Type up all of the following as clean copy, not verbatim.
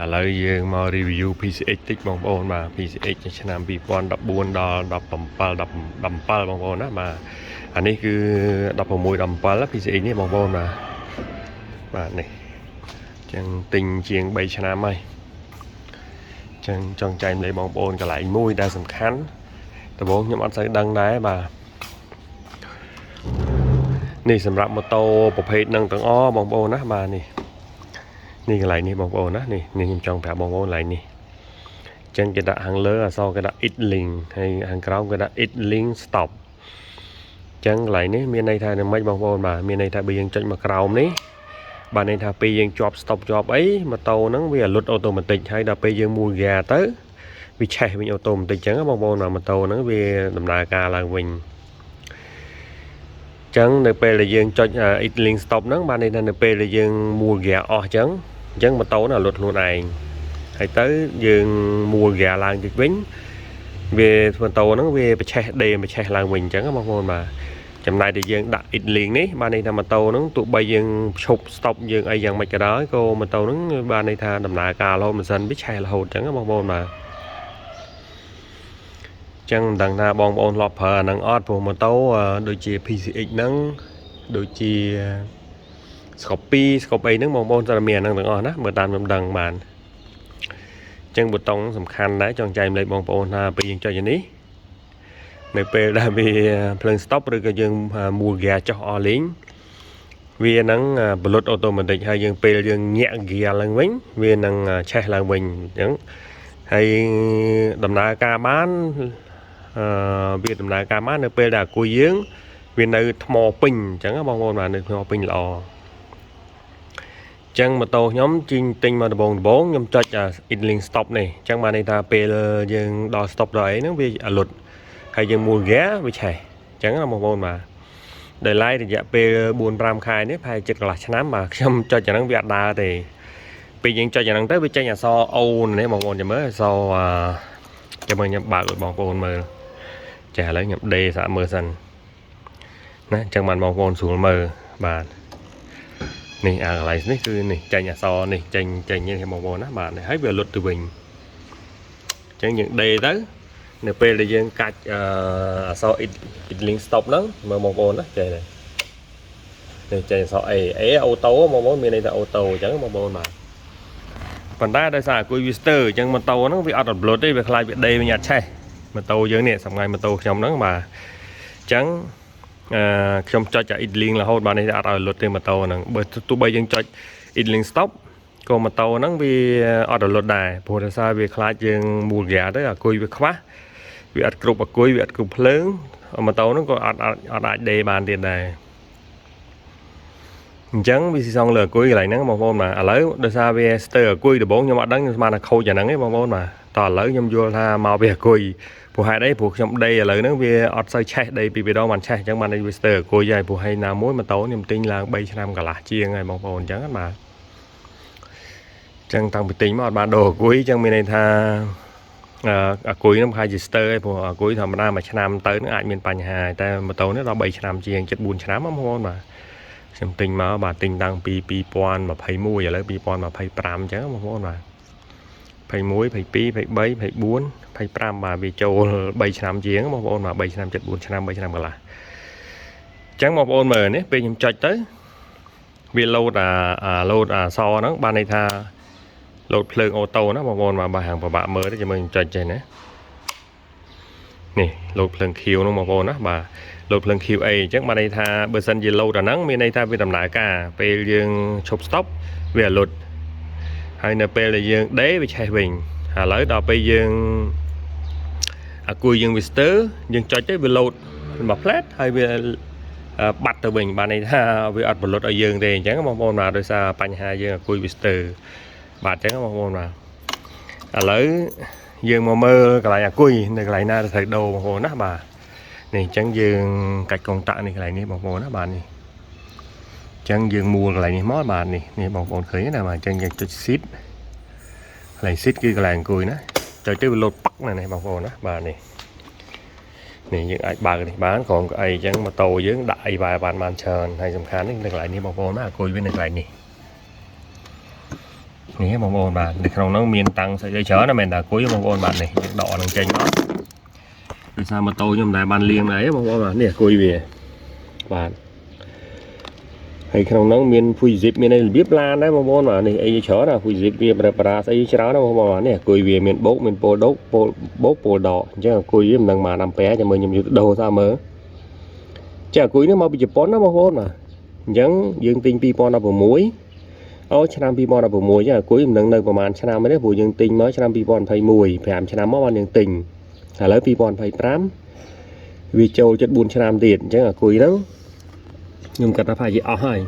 ឥឡូវយើងមក review PCX តិចបងប្អូនបាទ PCX ឆ្នាំ2014ដល់17 17បងប្អូនណាបាទអានេះគឺ16 17 PCX នេះបងប្អូនបាទបាទនេះចឹងទិញជាង3ឆ្នាំហើយចឹងចង់ចែករំលែកបងប្អូនកន្លែងមួយដែលសំខាន់ដំបូងខ្ញុំអត់សូវដឹងដែរបាទនេះសម្រាប់ម៉ូតូប្រភេទនឹងទាំងអស់បងប្អូនណាបាទនេះនេះកន្លែងនេះបងប្អូនណានេះនេះខ្ញុំចង់ប្រាប់បងប្អូនកន្លែងនេះអញ្ចឹងគេដាក់ខាងលើអក្សរគេដាក់ idling ហើយខាងក្រោមគេដាក់ idling stop អញ្ចឹងកន្លែងនេះមានន័យថានឹងម៉េចបងប្អូនបាទមានន័យថាបើយើងចុចមកក្រោមនេះបាទន័យថាពេលយើងជាប់ stop ជាប់អីម៉ូតូហ្នឹងវាលុត automatic ហើយដល់ពេលយើងមួលហ្គាទៅវាឆេះវិញ automatic អញ្ចឹងបងប្អូនបាទម៉ូតូហ្នឹងវាដំណើរការឡើងវិញចឹងនៅពេលដែលយើងចុច idling stop ហ្នឹងបានន័យថានៅពេលដែលយើងមួលហ្គាអស់អញ្ចឹងអញ្ចឹងម៉ូតូហ្នឹងលុតខ្លួនឯងហើយទៅយើងមួលហ្គាឡើងតិចវិញវាម៉ូតូហ្នឹងវាប្រឆេះដេប្រឆេះឡើងវិញអញ្ចឹងបងប្អូនបាទចំណែកដែលយើងដាក់ idling នេះបានន័យថាម៉ូតូហ្នឹងទោះបីយើងឈប់ stop យើងអីយ៉ាងម៉េចក៏ដោយក៏ម៉ូតូហ្នឹងបានន័យថាដំណើរការរហូតម៉ាស៊ីនវាឆេះរហូតអញ្ចឹងបងប្អូនបាទចឹងមិនដឹងថាបងប្អូនធ្លាប់ប្រើអាហ្នឹងអត់ព្រោះម៉ូតូដូចជា PCX ហ្នឹងដូចជា Scoopy Scoop អីហ្នឹងបងប្អូនត្រូវមានអាហ្នឹងទាំងអស់ណាមើលតាមខ្ញុំដឹងបានចឹងប៊ូតុងសំខាន់ដែរចង់ចែករំលែកបងប្អូនថាពេលយើងចុចអានេះនៅពេលដែលវាភ្លើង stop ឬក៏យើងមួលហ្គាចុះអស់លេងវានឹងបលុត automatic ហើយយើងពេលយើងញាក់ហ្គាឡើងវិញវានឹងឆេះឡើងវិញអញ្ចឹងហើយដំណើរការបានអឺវាដំណើរការបាននៅពេលដែលអាគុយយើងវានៅថ្មពេញអញ្ចឹងបងប្អូនបាទនៅថ្មពេញល្អ ចឹងម៉ូតូខ្ញុំជីងទិញមកដំបងដំបងខ្ញុំចុចអា idling stop នេះអញ្ចឹងបានន័យថាពេលយើងដល់ stop ដល់អីហ្នឹងវាអាលុតហើយយើងមួលហ្គាវាឆេះអញ្ចឹងណាបងប្អូនបាទដែលឡែករយៈពេល4 5ខែនេះប្រហែលជិតកន្លះឆ្នាំបាទខ្ញុំចុចអាហ្នឹងវាអត់ដើរទេពេលយើងចុចអាហ្នឹងទៅវាចេញអក្សរ O នេះបងប្អូនចាំមើលអក្សរអាចាំមើលខ្ញុំបើកឲ្យបងប្អូនមើលចាឥឡូវខ្ញុំដេសាកមើលសិនណាអញ្ចឹងបានបងប្អូនស្រួលមើលបាទនេះអាកន្លែងនេះគឺនេះចេញអក្សរនេះចេញចេញនេះបងប្អូនណាបាទនេះហើយវាលុតទៅវិញអញ្ចឹងយើងដេទៅនៅពេលដែលយើងកាច់អឺអក្សរ idling stop ហ្នឹងមើលបងប្អូនណាចេះនេះនេះចេញអក្សរ A A auto បងប្អូនមានន័យថា auto អញ្ចឹងបងប្អូនបាទប៉ុន្តែដោយសារអាគុយវាស្ទើរអញ្ចឹងម៉ូតូហ្នឹងវាអត់រំលត់ទេវាខ្លាចវាដេវិញអត់ឆេះម៉ូតូយើងនេះសម្ងាយម៉ូតូខ្ញុំហ្នឹងបាទអញ្ចឹងអឺខ្ញុំចុចអា idling រហូតបាទនេះអត់ឲ្យលុតទេម៉ូតូហ្នឹងបើទោះបីយើងចុច idling stop ក៏ម៉ូតូហ្នឹងវាអត់រលត់ដែរព្រោះដោយសារវាខ្លាចយើងមូលហ្គាទៅអាគុយវាខ្វះវាអត់គ្រប់អាគុយវាអត់គ្រប់ភ្លើងម៉ូតូហ្នឹងក៏អត់អត់អត់អាចដេបានទៀតដែរអញ្ចឹងវាស៊ីសងលើអាគុយកន្លែងហ្នឹងបងប្អូនបាទឥឡូវដោយសារវាស្ទើរអាគុយដំបូងខ្ញុំអត់ដឹងខ្ញុំស្មានថាខូចអាហ្នឹងឯងបងប្អូនបាទតោះឥឡូវខ្ញុំយល់ថាមកពីអាគុយព្រោះហេតុអីព្រោះខ្ញុំដេឥឡូវហ្នឹងវាអត់សូវឆេះដេពីពីដងបានឆេះអញ្ចឹងបានវាស្ទើរអាគុយហើយព្រោះហើយណាមួយម៉ូតូខ្ញុំទិញឡើង3ឆ្នាំកន្លះជាងហើយបងប្អូនអញ្ចឹងបាទអញ្ចឹងតាំងពីទិញមកអត់បានដូរអាគុយអញ្ចឹងមានន័យថាអាគុយហ្នឹងប្រហែលជាស្ទើរឯងព្រោះអាគុយធម្មតាមួយឆ្នាំទៅនឹងអាចមានបញ្ហាតែម៉ូតូនេះដល់3ឆ្នាំជាងជិត4ឆ្នាំបងប្អូនបាទខ្ញុំទិញមកបាទទិញតាំងពី2021ឥឡូវ2025អញ្ចឹងបងប្អូនបាទ21 22 23 24 25បាទវាចូល3ឆ្នាំជាងបងប្អូនបាទ3ឆ្នាំជិត4ឆ្នាំ3ឆ្នាំកន្លះអញ្ចឹងបងប្អូនមើលនេះពេលខ្ញុំចុចទៅ វាលោតអាអាលោតអាសហ្នឹងបានន័យថាលោតភ្លើង auto ណាបងប្អូនបាទបើហាងពិបាកមើលទេចាំមើលខ្ញុំចុចចេះណានេះលោតភ្លើងខៀវហ្នឹងបងប្អូនណាបាទលោតភ្លើង QA អញ្ចឹងបានន័យថាបើសិនជាលោតអាហ្នឹងមានន័យថាវាដំណើរការពេលយើងឈប់ stop វាលោតហើយនៅពេលដែលយើងដេវាឆេះវិញឥឡូវដល់ពេលយើងអាគុយយើងវាស្ទើរយើងចុចទៅវាលោតមួយផ្លែតហើយវាបាត់ទៅវិញបានន័យថាវាអត់បលុតឲ្យយើងទេអញ្ចឹងបងប្អូនបាទដោយសារបញ្ហាយើងអាគុយវាស្ទើរបាទអញ្ចឹងបងប្អូនបាទឥឡូវយើងមកមើលកន្លែងអាគុយនៅកន្លែងណាត្រូវដូរបងប្អូនណាបាទនេះអញ្ចឹងយើងកាច់កុងតាក់នេះកន្លែងនេះបងប្អូនណាបាទនេះអញ្ចឹងយើងមួលកន្លែងនេះមកបាទនេះនេះបងប្អូនឃើញណាបាទអញ្ចឹងយើងចុច seat កន្លែង seat គឺកន្លែងអង្គុយណាចុចទៅវាលោតប៉ាក់ណានេះបងប្អូនណាបាទនេះនេះយើងអាចបើកនេះបានក្រុមកៅអីអញ្ចឹងម៉ូតូយើងដាក់អីបែបបានបានច្រើនហើយសំខាន់នេះនៅកន្លែងនេះបងប្អូនណាអង្គុយវានៅកន្លែងនេះ នេះបងប្អូនបាទនៅក្នុងហ្នឹងមានតាំងស្អីច្រើនណាស់មិនមែនតែគុយបងប្អូនបាទនេះយើងដកហ្នឹងចេញមកដោយសារម៉ូតូខ្ញុំមិនដែលបានលាងអីបងប្អូនបាទនេះគុយវាបាទហើយក្នុងហ្នឹងមានភុយ zip មានអីរបៀបឡានដែរបងប្អូនបាទនេះអីច្រើនណាភុយ zip វាប្រើប្រាស្អីច្រើនណាបងប្អូនបាទនេះគុយវាមានបោកមានពោលដកពោលបោកពោលដកអញ្ចឹងគុយវាមិនដឹងបានអាំពែចាំមើលខ្ញុំយកទៅដូរតាមមើលចាគុយនេះមកពីជប៉ុនណាបងប្អូនបាទអញ្ចឹងយើងទិញ2016អូឆ្នាំ2016ចឹងអាគុយមិនដឹងនៅប្រហែលឆ្នាំទេព្រោះយើងទិញមកឆ្នាំ2021 5ឆ្នាំមកបានយើងទិញឥឡូវ2025វាចូលជិត4ឆ្នាំទៀតអញ្ចឹងអាគុយហ្នឹងខ្ញុំគិតថាប្រហែលជាអស់ហើយ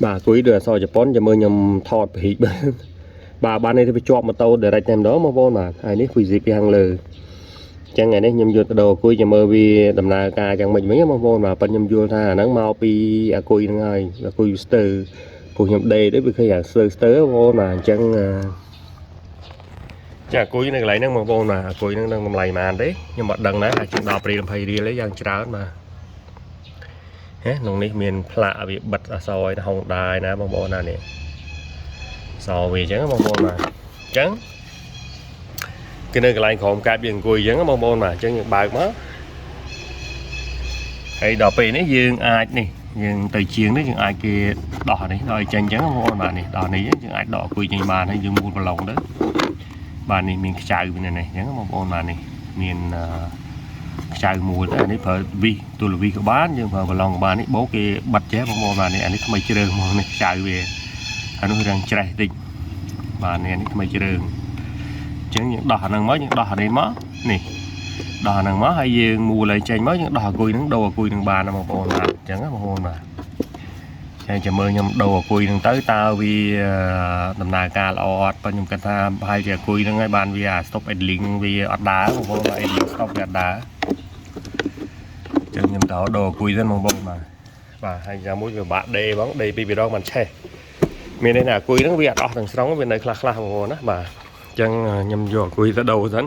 បាទអាគុយដូចអក្សរជប៉ុនចាំមើលខ្ញុំថតពហិបាទបាទបាននេះទៅជាប់ម៉ូតូ direct តែម្ដងបងប្អូនបាទហើយនេះ Fuji ពីខាងលើអញ្ចឹងថ្ងៃនេះខ្ញុំយកទៅដូរអាគុយចាំមើលវាដំណើរការយ៉ាងម៉េចវិញបងប្អូនបាទប៉ុន្តែខ្ញុំយល់ថាអាហ្នឹងមកពីអាគុយហ្នឹងហើយអាគុយស្ទើព្រោះខ្ញុំដេទៅវាឃើញអាស្ទើស្ទើបងប្អូនបាទអញ្ចឹងចាអាគុយនៅកន្លែងហ្នឹងបងប្អូនបាទអាគុយហ្នឹងនឹងតម្លៃប៉ុន្មានទេខ្ញុំអត់ដឹងដែរអាចជាង10រៀល20រៀលទេយ៉ាងច្រើនបាទហេក្នុងនេះមានផ្លាកវាបិទអក្សរឲ្យ Honda ណាបងប្អូនណានេះអក្សរវាអញ្ចឹងបងប្អូនបាទអញ្ចឹងគឺនៅកន្លែងក្រោមកែបយើងអង្គុយអញ្ចឹងបងប្អូនបាទអញ្ចឹងយើងបើកមកហើយដល់ពេលនេះយើងអាចនេះយើងទៅជាងនេះយើងអាចគេដោះនេះដល់ឲ្យចេញអញ្ចឹងបងប្អូនបាទនេះដោះនេះយើងអាចដកអង្គុយចេញបានហើយយើងមូលប្រឡងទៅបាទនេះមានខ្ចៅវានៅនេះអញ្ចឹងបងប្អូនបាទនេះមានខ្ចៅមូលទៅអានេះប្រើវិសទូលវិសក៏បានយើងប្រើប្រឡងក៏បាននេះបោកគេបិទចេះបងប្អូនបាទនេះអានេះថ្មីជ្រើងហ្មងនេះខ្ចៅវាអានោះរាងច្រេះតិចបាទនេះនេះថ្មីជ្រើងអញ្ចឹងយើងដោះអាហ្នឹងមកយើងដោះអានេះមកនេះដោះអាហ្នឹងមកហើយយើងមូលឲ្យចេញមកយើងដោះអាគុយហ្នឹងដូរអាគុយហ្នឹងបានណាបងប្អូនបាទអញ្ចឹងណាបងប្អូនបាទហើយចាំមើលខ្ញុំដូរអាគុយហ្នឹងទៅតើវាដំណើរការល្អអត់ប៉ុន្តែខ្ញុំគិតថាប្រហែលជាអាគុយហ្នឹងហើយបានវាអា stop idling វាអត់ដើរបងប្អូនបាទ idling stop វាអត់ដើរអញ្ចឹងខ្ញុំទៅដូរអាគុយសិនបងប្អូនបាទបាទហើយចាំមួយវាបាក់ដេបងដេពីរដងបានឆេះមានន័យថាអាគុយហ្នឹងវាអត់អស់ទាំងស្រុងវានៅខ្លះខ្លះបងប្អូនណាបាទអញ្ចឹងខ្ញុំយកអាគុយទៅដូរសិន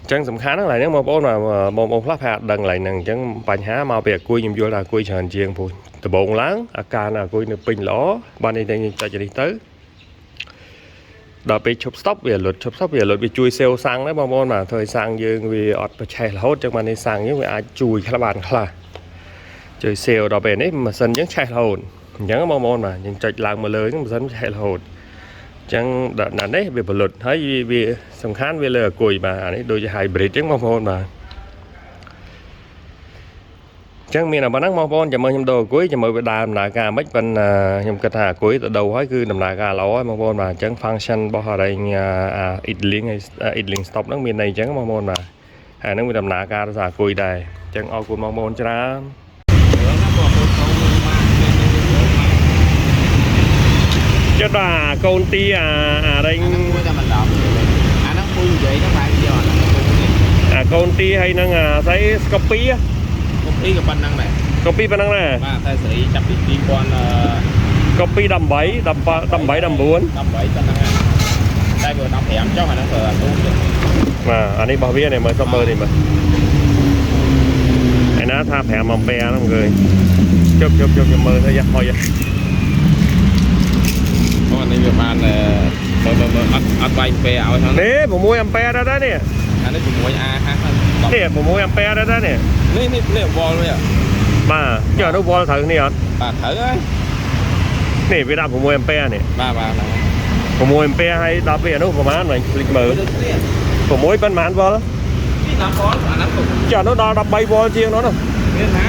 អញ្ចឹងសំខាន់ហ្នឹងកន្លែងហ្នឹងបងប្អូនបាទបងប្អូនខ្លះប្រហែលអត់ដឹងកន្លែងហ្នឹងអញ្ចឹងបញ្ហាមកពីអាគុយខ្ញុំយល់ថាអាគុយច្រើនជាងព្រោះដំបូងឡើងអាការអាគុយនៅពេញល្អបាននេះតែចុចនេះទៅដល់ពេលឈប់ stop វាលុតឈប់ stop វាលុតវាជួយសេវសាំងដែរបងប្អូនបាទធ្វើឲ្យសាំងយើងវាអត់ប្រឆេះរហូតអញ្ចឹងបាននេះសាំងយើងវាអាចជួយខ្លះបានខ្លះជួយសេវដល់ពេលនេះម៉ាស៊ីនយើងឆេះរហូតអញ្ចឹងបងប្អូនបាទយើងចុចឡើងមកលើហ្នឹងម៉ាស៊ីនឆេះរហូតអញ្ចឹងដល់ណានេះវាផលិតហើយវាសំខាន់វាលើអាគុយបាទអានេះដូចជា hybrid អញ្ចឹងបងប្អូនបាទអញ្ចឹងមានតែប៉ុណ្ណឹងបងប្អូនចាំមើលខ្ញុំដូរអាគុយចាំមើលវាដើរដំណើរការមិនប៉ុន្តែខ្ញុំគិតថាអាគុយទៅដូរហើយគឺដំណើរការល្អហើយបងប្អូនបាទអញ្ចឹង function របស់អរែងអា idling ហើយ idling stop ហ្នឹងមានន័យអញ្ចឹងបងប្អូនបាទហើយហ្នឹងវាដំណើរការដោយសារអាគុយដែរអញ្ចឹងអរគុណបងប្អូនច្រើន ណាបងប្អូនកូនមកមានមានមក ចុះដល់អាកូនទីអាអារែង អាហ្នឹងមួយតែមិនដល់អាហ្នឹងពូនិយាយហ្នឹងបែរជាអាហ្នឹងពូនេះ អាកូនទីហើយនឹងអាស្អីស្កពី កូពីក៏ប៉ុណ្ណឹងដែរ ស្កពីប៉ុណ្ណឹងដែរ បាទតែសេរីចាប់ពី2000អឺ ស្កពី18 17 18 19 18ប៉ុណ្ណឹងតែបើ15ចុះអាហ្នឹងក៏ទូទៀត បាទអានេះរបស់វានេះមើលសុំមើលនេះមើលឯណាថា5អំពែហ្នឹងគេជប់ជប់ជប់ខ្ញុំមើលទៅយ៉ាហុយ អូអានេះវាបានមើលមើលមើលអត់អត់វាយពេលឲ្យហ្នឹង នេះ6អំពែដែរនេះ អានេះ 6A ហា នេះ6អំពែដែរនេះ នេះនេះនេះវល់វា បាទចុះអានោះវល់ត្រូវគ្នាអត់ បាទត្រូវហើយ នេះវាដាក់6អំពែនេះ បាទបាទហ្នឹង 6អំពែហើយដល់ពេលអានោះប្រហែលវិញភ្លេចមើល ដូចគ្នា 6ប៉ុន្មានវល់ នេះ10វល់អាហ្នឹង ចុះអានោះដល់13វល់ជាងនោះណា មានណា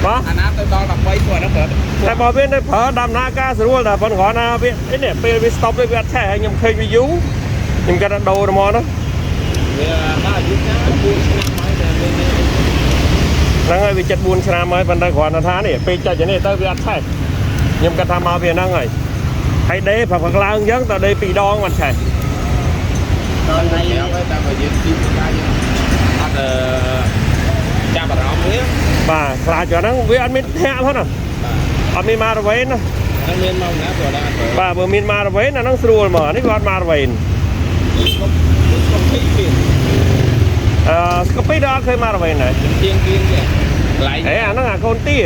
បាទ អាណាទៅដល់13ព្រោះអាហ្នឹងប្រើ តែបើវានៅប្រើដំណើរការស្រួលតែប៉ុន្តែគ្រាន់ណាវានេះពេលវា stop ទៅវាអត់ឆេះហើយខ្ញុំឃើញវាយូរខ្ញុំគាត់ថាដូរហ្មងណា វាដល់អាយុណា4ឆ្នាំហើយតែមាននេះ ហ្នឹងហើយវាចិត្ត4ឆ្នាំហើយប៉ុន្តែគ្រាន់តែថានេះពេលចុចនេះទៅវាអត់ឆេះខ្ញុំគាត់ថាមកវាហ្នឹងហើយហើយដេប្រឹកឡើងអញ្ចឹងតើដេ2ដងមិនឆេះ ដល់ហើយតែបើយើងទីការយើងអត់ចាប់អារម្មណ៍វា បាទខ្លាចហ្នឹងវាអត់មានធាក់ផងណា បាទ អត់មានមករវេនណា ហ្នឹងមានមកណាព្រោះដល់អត់ប្រើ បាទបើមានមករវេនអាហ្នឹងស្រួលមកអានេះវាអត់មករវេន ស្គប់ស្គប់ទីទៀត អឺស្កពីដល់អត់ឃើញមករវេនដែរ ជាងគៀងទៀតកន្លែង ហេអាហ្នឹងអាកូនទា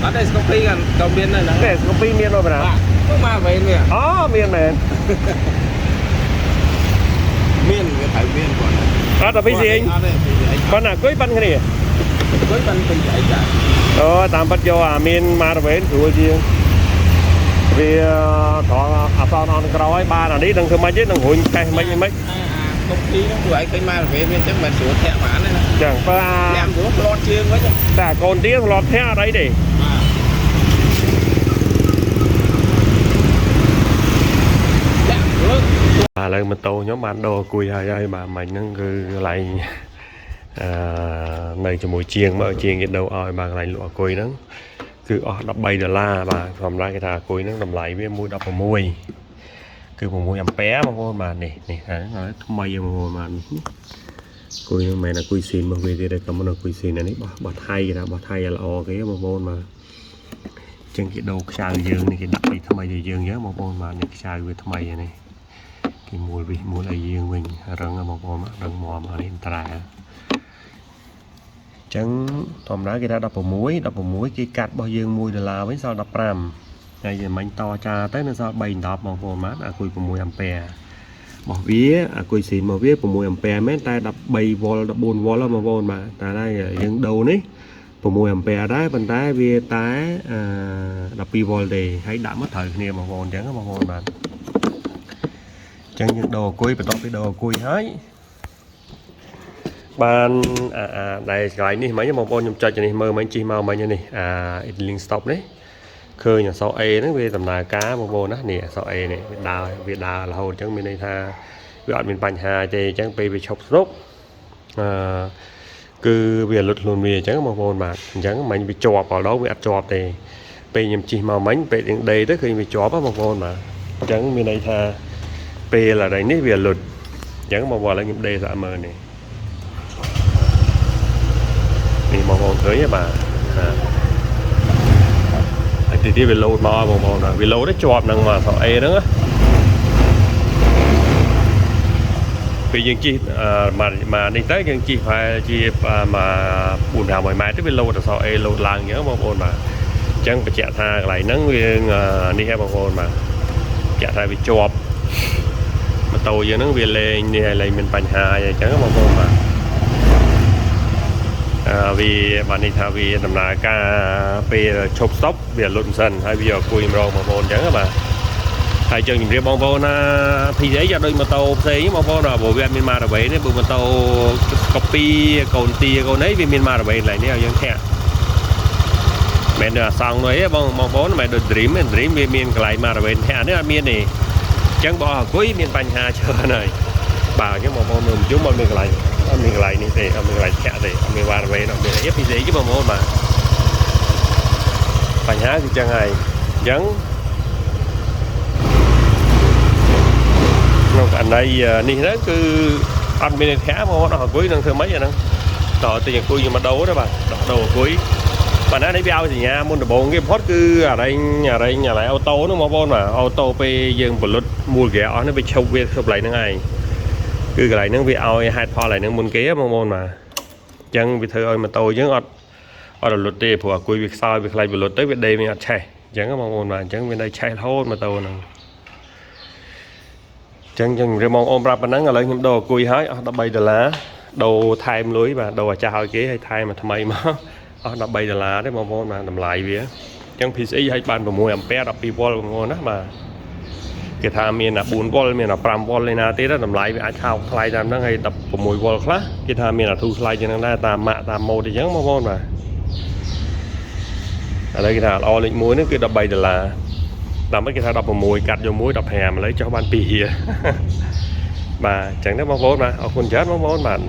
អត់ទេស្គប់ពីក៏មានដែរហ្នឹង នេះស្កពីមានមកបណ្ណា បាទ មកវិញនេះ អូមានមែន មានវាត្រូវមានគាត់ អត់តែ PCX អត់ទេ PCX ប៉ុន្តែអង្គុយប៉ាន់គ្នា អង្គុយប៉ាន់ PCX ចា អូតាមពិតយកអាមានម៉ារ៉ាវេនស្រួលជាងវាត្រង់អសនអនក្រោយបានអានេះនឹងធ្វើម៉េចទេនឹងរុញកេះម៉េចម៉េច អាគុំទីហ្នឹងព្រោះឯងឃើញម៉ារ៉ាវេនវាអញ្ចឹងមិនស្រួលធាក់ហ្មងណា ចឹងបើអា ធាក់ស្រួលផ្លាត់ជើងវិញ តែកូនទៀធ្លាប់ធាក់អត់អីទេ បាទធាក់ស្រួល បាទឥឡូវម៉ូតូខ្ញុំបានដូរអង្គុយហើយហើយបាទមិញហ្នឹងគឺកន្លែងអឺនៅជាមួយជាងមកជាងគេដូរឲ្យបាទកន្លែងលក់អង្គុយហ្នឹងគឺអស់13ដុល្លារបាទធម្មតាគេថាអង្គុយហ្នឹងតម្លៃវា1.16គឺ6អាំពែបងប្អូនបាទនេះនេះហើយថ្មីបងប្អូនបាទនេះអង្គុយហ្នឹងមិនមែនអង្គុយស៊ីនរបស់វាទេតែក៏មិនអង្គុយស៊ីននេះបោះបោះថៃគេថាបោះថៃឲ្យល្អគេបងប្អូនបាទចឹងគេដូរខ្ចៅយើងនេះគេដាក់ពីថ្មីទៅយើងចឹងបងប្អូនបាទនេះខ្ចៅវាថ្មីហ្នឹងនេះ គេមូលវិសមូលអីយើងវិញរឹងហ៎បងប្អូនរឹងមាំអានេះអន្តរាអញ្ចឹងធម្មតាគេថា16 16គេកាត់របស់យើង1ដុល្លារវិញសល់15ហើយយើងមិញតចាទៅនៅសល់3 10បងប្អូនបាទអាគុយ6អាំពែរបស់វាអាគុយស៊ីនរបស់វា6អាំពែមែនតែ13វ៉ុល14វ៉ុលហ៎បងប្អូនបាទតែហើយយើងដូរនេះ6អាំពែដែរប៉ុន្តែវាតែអឺ12វ៉ុលទេហើយដាក់មកត្រូវគ្នាបងប្អូនអញ្ចឹងបងប្អូនបាទ ចឹងយើងដូរអង្គុយបន្ទាប់ពីដូរអង្គុយហើយបានអាអាដែលកន្លែងនេះមិញបងប្អូនខ្ញុំចុចនេះមើលមិញជិះមកមិញនេះអា idling stop នេះឃើញអក្សរ A ហ្នឹងវាដំណើរការបងប្អូនណានេះអក្សរ A នេះវាដើរវាដើររហូតអញ្ចឹងមានន័យថាវាអត់មានបញ្ហាទេអញ្ចឹងពេលវាឈប់ស្រុកអឺគឺវាលុតខ្លួនវាអញ្ចឹងបងប្អូនបាទអញ្ចឹងមិញវាជាប់ដល់វាអត់ជាប់ទេពេលខ្ញុំជិះមកមិញពេលយើងដេទៅឃើញវាជាប់ហ៎បងប្អូនបាទអញ្ចឹងមានន័យថា ពេលឥឡូវនេះវាលុតអញ្ចឹងបងប្អូនឥឡូវខ្ញុំដេសាក់មើលនេះនេះបងប្អូនឃើញទេបាទហាហើយទីទៀតវាលោតមកបងប្អូនបាទវាលោតទៅជាប់នឹងមកអក្សរ A ហ្នឹងណាពេលយើងជិះអឺមកមកនេះទៅយើងជិះប្រហែលជាមក4 500ម៉ែត្រទៅវាលោតអក្សរ A លោតឡើងអញ្ចឹងបងប្អូនបាទអញ្ចឹងបញ្ជាក់ថាកន្លែងហ្នឹងវានេះហ៎បងប្អូនបាទបញ្ជាក់ថាវាជាប់ ម៉ូតូយើងហ្នឹងវាលេងនេះហើយលេងមានបញ្ហាអីចឹងបងប្អូនបាទអឺវាបាននេះថាវាដំណើរការពេលឈប់ស្តុបវាលុតមិនសិនហើយវាអង្គុយម្ដងបងប្អូនចឹងបាទហើយចឹងជំរាបបងប្អូនណា PCX អត់ដូចម៉ូតូផ្សេងបងប្អូនបាទព្រោះវាអត់មានម៉ារ៉ាវេទេព្រោះម៉ូតូ copy កូនទាកូនអីវាមានម៉ារ៉ាវេកន្លែងនេះឲ្យយើងធាក់មិនដូចអាសងនោះអីបងបងប្អូនមិនដូច Dream ទេ Dream វាមានកន្លែងម៉ារ៉ាវេធាក់នេះអត់មានទេ ចឹងបើអស់អង្គុយមានបញ្ហាច្រើនហើយបាទអញ្ចឹងបងប្អូនមើលមជុំអត់មានកន្លែងអត់មានកន្លែងនេះទេអត់មានកន្លែងធាក់ទេអត់មានវ៉ារវេអត់មានអីពិសេសទេបងប្អូនបាទបញ្ហាគឺចឹងហើយអញ្ចឹងក្នុងករណីនេះទៅគឺអត់មានធាក់បងប្អូនអស់អង្គុយនឹងធ្វើម៉េចអាហ្នឹងតើទិញអង្គុយខ្ញុំមកដូរទៅបាទដោះដូរអង្គុយប៉ុន្តែនេះវាឲ្យសញ្ញាមុនដំបូងគេបំផុតគឺអរែងអរែងអរែង auto ហ្នឹងបងប្អូនបាទ auto ពេលយើងបលុតមូលហ្គាអស់ហ្នឹងវាឈប់វាឈប់កន្លែងហ្នឹងឯងគឺកន្លែងហ្នឹងវាឲ្យហេតុផលកន្លែងហ្នឹងមុនគេបងប្អូនបាទអញ្ចឹងវាធ្វើឲ្យម៉ូតូយើងអត់អត់រលត់ទេព្រោះអាគុយវាខ្សោយវាខ្លាចបលុតទៅវាដេកវាអត់ឆេះអញ្ចឹងបងប្អូនបាទអញ្ចឹងវានៅឆេះរហូតម៉ូតូហ្នឹងអញ្ចឹងខ្ញុំរៀបបងប្អូនប្រាប់ប៉ុណ្ណឹងឥឡូវខ្ញុំដូរអាគុយហើយអស់13ដុល្លារដូរថែមលុយបាទដូរអាចាស់ឲ្យគេហើយថែមមកថ្មីមកអស់13ដុល្លារទេបងប្អូនបាទតម្លៃវាអញ្ចឹង PCX ឲ្យបាន6អាំពែ12វ៉ុលបងប្អូនណាបាទគេថាមានអា4វ៉ុលមានអា5វ៉ុលឯណាទៀតតម្លៃវាអាចថោកថ្លៃតាមហ្នឹងហើយ16វ៉ុលខ្លះគេថាមានអាធូរថ្លៃជាងហ្នឹងដែរតាមម៉ាកតាមម៉ូតអញ្ចឹងបងប្អូនបាទឥឡូវគេថាល្អលេខ1ហ្នឹងគឺ13ដុល្លារតាមពិតគេថា16កាត់យកមួយ15ឥឡូវចុះបាន2រៀល បាទអញ្ចឹងទេបងប្អូនបាទអរគុណច្រើនបងប្អូនបាទ